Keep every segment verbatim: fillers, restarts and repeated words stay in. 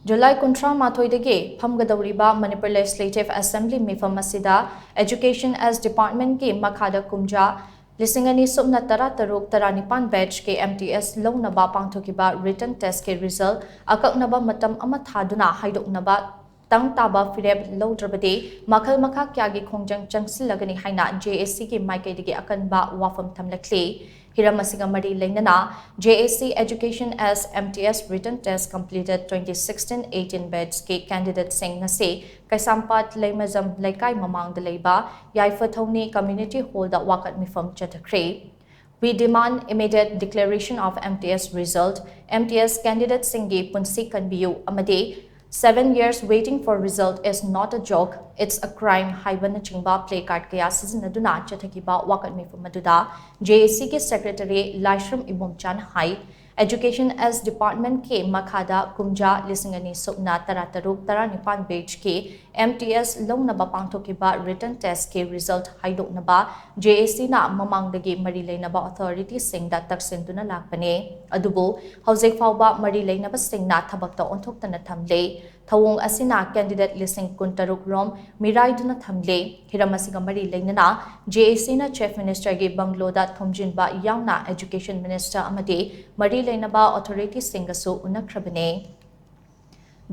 July ꯀꯨꯟꯊ꯭ꯔꯥ ꯃꯥꯊꯣꯏꯗꯒꯤ ꯐꯝꯒꯗꯧꯔꯤꯕ Manipur legislative assembly ꯃꯤꯐꯝ ꯑꯁꯤꯗ ꯑꯦꯖꯨꯀꯦꯁꯟ ꯑꯦꯁ ꯗꯤꯄꯥꯔꯠꯃꯦꯟꯠꯀꯤ ꯃꯈꯥꯗ ꯀꯨꯝꯖꯥ ꯂꯤꯁꯤꯡ ꯑꯅꯤ ꯁꯨꯞꯅ ꯇꯔꯥ ꯇꯔꯨꯛ ꯇꯔꯥ ꯅꯤꯄꯥꯟ ꯕꯦꯠꯆꯀꯤ ꯑꯦꯝ ꯇꯤ ꯑꯦꯁ ꯂꯧꯅꯕ ꯄꯥꯡꯊꯣꯛꯈꯤꯕ ꯔꯤꯇꯟ ꯇꯦꯁ꯭ꯠꯀꯤ ꯔꯤꯖꯜꯠ ꯑꯀꯛꯅꯕ ꯃꯇꯝ ꯑꯃ ꯊꯥꯗꯨꯅ ꯍꯥꯏꯗꯣꯛꯅꯕ ꯇꯪ ꯇꯥꯕ ꯐꯤꯔꯦꯞ ꯂꯧꯗ꯭ꯔꯕꯗꯤ ꯃꯈꯜ ꯃꯈꯥ ꯀꯌꯥꯒꯤ ꯈꯣꯡꯖꯪ ꯆꯪꯁꯤꯜꯂꯒꯅꯤ ꯍꯥꯏꯅ ꯖꯦ ꯑꯦ ꯁꯤꯒꯤ ꯃꯥꯏꯀꯩꯗꯒꯤ ꯑꯀꯟꯕ ꯋꯥꯐꯝ ꯊꯝꯂꯛꯂꯤ꯫ ꯍꯤꯔꯝ ꯑꯁꯤꯒ ꯃꯔꯤ ꯂꯩꯅꯅ ꯖꯦ ꯑꯦ ꯁꯤ Education as M T S Written Test Completed twenty sixteen eighteen batchꯀꯤ candidateꯁꯤꯡ ꯉꯁꯤ ꯀꯩꯁꯥꯝꯄꯥꯠ ꯂꯩꯃꯖꯝ ꯂꯩꯀꯥꯏ ꯃꯃꯥꯡꯗ ꯂꯩꯕ ꯌꯥꯏꯐ ꯊꯧꯅꯤ community hallꯗ ꯋꯥꯀꯠ ꯃꯤꯐꯝ ꯆꯠꯊꯈ꯭ꯔꯦ꯫ We demand immediate declaration of M T S result, M T S candidateꯁꯤꯡꯒꯤ ꯄꯨꯟꯁꯤ ꯀꯟꯕꯤꯌꯨ ꯑꯃꯗꯤ Seven years waiting for result is not a joke, it's a crime ꯍꯥꯏꯕꯅꯆꯤꯡꯕ placard ꯀꯌꯥ ꯁꯤꯖꯤꯟꯅꯗꯨꯅ ꯆꯠꯊꯈꯤꯕ ꯋꯥꯀꯠ ꯃꯤꯐꯝ ꯑꯗꯨꯗ ꯖꯦ ꯑꯦ ꯁꯤꯒꯤ ꯁꯦꯀ꯭ꯔꯦꯇꯔꯤ ꯂꯥꯏꯁ꯭ꯔꯝ ꯏꯕꯣꯝꯆꯥꯅ ꯍꯥꯏ, ꯑꯦꯖꯨꯀꯦꯁꯟ ꯑꯦꯁ ꯗꯤꯄꯥꯔꯠꯃꯦꯟꯠꯀꯤ ꯃꯈꯥꯗ ꯀꯨꯝꯖꯥ ꯂꯤꯁꯤꯡ ꯑꯅꯤ ꯁꯨꯞꯅ ꯇꯔꯥ ꯇꯔꯨꯛ ꯇꯔꯥ ꯅꯤꯄꯥꯟ ꯕꯦꯠꯆꯀꯤ ꯑꯦꯝ ꯇꯤ ꯑꯦꯁ ꯂꯧꯅꯕ ꯄꯥꯡꯊꯣꯛꯈꯤꯕ ꯔꯤꯇꯟ ꯇꯦꯁ꯭ꯠꯀꯤ ꯔꯤꯖꯜꯠ ꯍꯥꯏꯗꯣꯛꯅꯕ ꯖꯦ ꯑꯦ ꯁꯤꯅ ꯃꯃꯥꯡꯗꯒꯤ ꯃꯔꯤ ꯂꯩꯅꯕ ꯑꯣꯊꯣꯔꯤꯇꯤꯁꯤꯡꯗ ꯇꯛꯁꯤꯟꯗꯨꯅ ꯂꯥꯛꯄꯅꯤ꯫ ꯑꯗꯨꯕꯨ ꯍꯧꯖꯤꯛ ꯐꯥꯎꯕ ꯃꯔꯤ ꯂꯩꯅꯕꯁꯤꯡꯅ ꯊꯕꯛꯇ ꯑꯣꯟꯊꯣꯛꯇꯅ ꯊꯝꯂꯤ꯫ ꯊꯧꯑꯣꯡ ꯑꯁꯤꯅ candidate ꯂꯤꯁꯤꯡ ꯀꯨꯟꯇꯔꯨꯛ ꯔꯣꯝ ꯃꯤꯔꯥꯏꯗꯨꯅ ꯊꯝꯂꯤ꯫ ꯍꯤꯔꯝ ꯑꯁꯤꯒ ꯃꯔꯤ ꯂꯩꯅꯅ ꯖꯦ ꯑꯦ ꯁꯤꯅ Chief Ministerꯒꯤ ꯕꯪꯒꯂꯣꯗ ꯊꯣꯝꯖꯤꯟꯕ ꯌꯥꯎꯅ Education Minister ꯑꯃꯗꯤ ꯃꯔꯤ ꯂꯩꯅꯕ ꯑꯣꯊꯣꯔꯤꯇꯤꯁꯤꯡꯒꯁꯨ ꯎꯅꯈ꯭ꯔꯕꯅꯤ꯫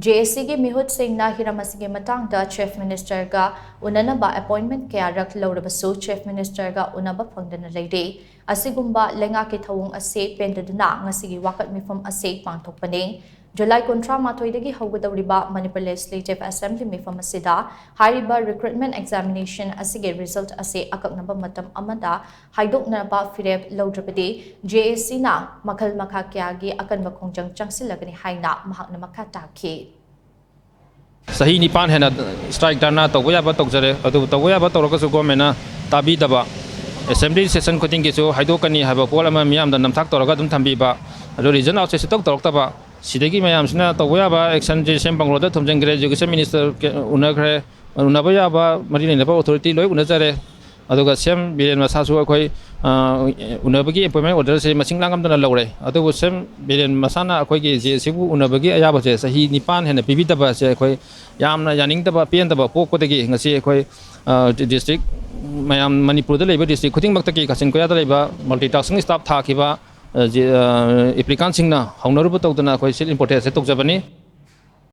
ꯖꯦ ꯑꯦ ꯁꯤꯒꯤ ꯃꯤꯍꯨꯠꯁꯤꯡꯅ ꯍꯤꯔꯝ ꯑꯁꯤꯒꯤ ꯃꯇꯥꯡꯗ Chief Ministerꯒ ꯎꯅꯅꯕ appointment ꯀꯌꯥꯔꯛ ꯂꯧꯔꯕꯁꯨ Chief Ministerꯒ ꯎꯅꯕ ꯐꯪꯗꯅ ꯂꯩꯔꯤ꯫ ꯑꯁꯤꯒꯨꯝꯕ ꯂꯩꯉꯥꯛꯀꯤ ꯊꯧꯑꯣꯡ ꯑꯁꯤ ꯄꯦꯟꯗꯗꯨꯅ ꯉꯁꯤꯒꯤ ꯋꯥꯀꯠ ꯃꯤꯐꯝ ꯑꯁꯤ ꯄꯥꯡꯊꯣꯛꯄꯅꯤ꯫ ꯖꯨꯂꯥꯏ ꯀꯨꯟꯊ꯭ꯔꯥ ꯃꯥꯊꯣꯏꯗꯒꯤ ꯍꯧꯒꯗꯧꯔꯤꯕ ꯃꯅꯤꯄꯨꯔ ꯂꯦꯖꯤꯁꯂꯦꯇꯤꯚ ꯑꯦꯁꯦꯝꯕ꯭ꯂꯤ ꯃꯤꯐꯝ ꯑꯁꯤꯗ ꯍꯥꯏꯔꯤꯕ ꯔꯤꯀ꯭ꯔꯨꯠꯃꯦꯟꯠ ꯑꯦꯛꯖꯥꯃꯤꯅꯦꯁꯟ ꯑꯁꯤꯒꯤ ꯔꯤꯖꯜꯠ ꯑꯁꯤ ꯑꯀꯛꯅꯕ ꯃꯇꯝ ꯑꯃꯗ ꯍꯥꯏꯗꯣꯛꯅꯕ ꯐꯤꯔꯦꯞ ꯂꯧꯗ꯭ꯔꯕꯗꯤ ꯖꯦ ꯑꯦ ꯁꯤꯅ ꯃꯈꯜ ꯃꯈꯥ ꯀꯌꯥꯒꯤ ꯑꯀꯟꯕ ꯈꯣꯡꯖꯪ ꯆꯪꯁꯤꯜꯂꯒꯅꯤ ꯍꯥꯏꯅ ꯃꯍꯥꯛꯅ ꯃꯈꯥ ꯇꯥꯈꯤ꯫ ꯆꯍꯤ ꯅꯤꯄꯥꯟ ꯍꯦꯟꯅ strike ꯙꯔꯅꯥ ꯇꯧꯕ ꯌꯥꯕ ꯇꯧꯖꯔꯦ꯫ ꯑꯗꯨꯕꯨ ꯇꯧꯕ ꯌꯥꯕ ꯇꯧꯔꯒꯁꯨ ꯒꯣꯔꯃꯦꯟꯅ ꯇꯥꯕꯤꯗꯕ꯫ ꯑꯦꯁꯦꯝꯕ꯭ꯂꯤ ꯁꯦꯁꯟ ꯈꯨꯗꯤꯡꯒꯤꯁꯨ ꯍꯥꯏꯗꯣꯛꯀꯅꯤ ꯍꯥꯏꯕ ꯄꯣꯠ ꯑꯃ ꯃꯤꯌꯥꯝꯗ ꯅꯝꯊꯥꯛ ꯇꯧꯔꯒ ꯑꯗꯨꯝ ꯊꯝꯕꯤꯕ꯫ ꯑꯗꯨ result out ꯁꯦ ꯁꯨꯛꯇꯧ ꯇꯧꯔꯛꯇꯕ꯫ ꯁꯤꯗꯒꯤ ꯃꯌꯥꯝꯁꯤꯅ ꯇꯧꯕ ꯌꯥꯕ action ꯁꯦ ꯁꯤ ꯑꯦꯝ ꯕꯪꯒꯂꯣꯗ ꯊꯣꯝꯖꯤꯟꯈ꯭ꯔꯦ, education minister ꯎꯅꯈ꯭ꯔꯦ, ꯎꯅꯕ ꯌꯥꯕ ꯃꯔꯤ ꯂꯩꯅꯕ authority ꯂꯣꯏ ꯎꯅꯖꯔꯦ꯫ ꯑꯗꯨꯒ ꯁꯦꯝ ꯕꯤꯔꯦꯟ ꯃꯁꯥꯁꯨ ꯑꯩꯈꯣꯏ, ꯑ, ꯎꯅꯕꯒꯤ ꯑꯦꯄꯣꯏꯟꯃꯦꯟ ꯑꯣꯔꯗꯔꯁꯦ ꯃꯁꯤꯡ ꯂꯥꯡꯉꯝꯗꯅ ꯂꯧꯔꯦ꯫ ꯑꯗꯨꯕꯨ ꯁꯦꯝ ꯕꯤꯔꯦꯟ ꯃꯁꯥꯅ ꯑꯩꯈꯣꯏꯒꯤ ꯖꯦ ꯑꯦꯁ ꯁꯤꯕꯨ ꯎꯅꯕꯒꯤ ꯑꯌꯥꯕꯁꯦ ꯆꯍꯤ ꯅꯤꯄꯥꯟ ꯍꯦꯟꯅ ꯄꯤꯕꯤꯗꯕ ꯑꯁꯦ ꯑꯩꯈꯣꯏ ꯌꯥꯝꯅ ꯌꯥꯅꯤꯡꯗꯕ, ꯄꯦꯟꯗꯕ ꯄꯣꯛꯄꯗꯒꯤ ꯉꯁꯤ ꯑꯩꯈꯣꯏ, ꯑ, ꯗꯤꯁꯇ꯭ꯔꯤꯛ ꯃꯌꯥꯝ, ꯃꯅꯤꯄꯨꯔꯗ ꯂꯩꯕ ꯗꯤꯁꯇ꯭ꯔꯤꯛ ꯈꯨꯗꯤꯡꯃꯛꯇꯒꯤ ꯀꯥꯆꯤꯟ ꯀꯣꯌꯥꯗ ꯂꯩꯕ ꯃꯜꯇꯤ ꯇꯥꯛꯁꯤꯡ ꯁ꯭ꯇꯥꯐ ꯊꯥꯈꯤꯕ, ꯑ, ꯖꯦ-, ꯑ, ꯑꯦꯄ꯭ꯂꯤꯀꯥꯟꯁꯤꯡꯅ ꯍꯧꯅꯔꯨꯕ ꯇꯧꯗꯅ ꯑꯩꯈꯣꯏ ꯁꯤꯠ ꯏꯝꯄꯣꯔꯇꯦꯟꯁꯦ ꯇꯧꯖꯕꯅꯤ꯫